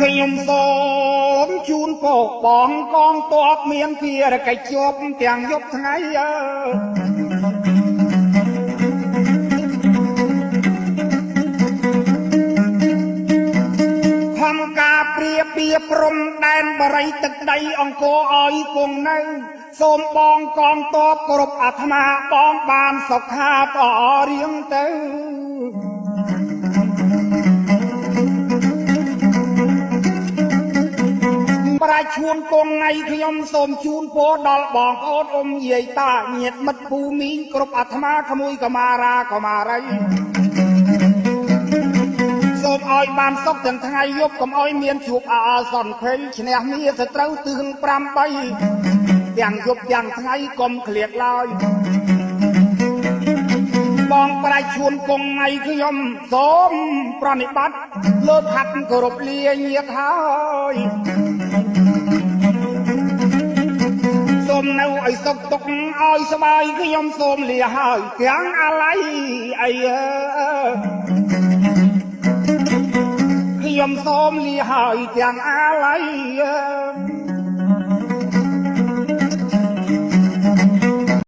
ខ្ញុំសូមជូនពរបងកងទ័ពមានភារកិច្ចជាប់ទាំងយប់ថ្ងៃ អើខំការព្រាពីព្រំដែនបរិយទឹកដីអង្គរឲ្យគង់នៅ សូមបងកងតបគ្រប់អាត្មាបងបានសុខាតរៀងទៅ។ ប្រាជ្ញឈួនគង់ថ្ងៃខ្ញុំសូមជូនពរដល់បងប្អូនអ៊ំយាយតាញាតិមិត្តពូមីងគ្រប់អាត្មាក្មួយកមារាកមារី សូមឲ្យបានសុខទាំងថ្ងៃយប់ កុំឲ្យមានជួបអាសន្នភ័យ ឈ្នះមាសត្រូវទិស8ទាំងយប់ទាំងថ្ងៃ កុំឃ្លាតឡើយ។ បងប្រាជ្ញឈួនគង់ថ្ងៃខ្ញុំសូមប្រណិបត្តិលើខាត់គោរពលាញាតហើយ សូមនៅឲ្យសុខទុកឲ្យស្បាយ ខ្ញុំសូមលាហើយទាំងអាល័យអី ខ្ញុំសូមលាហើយទាំងអាល័យ។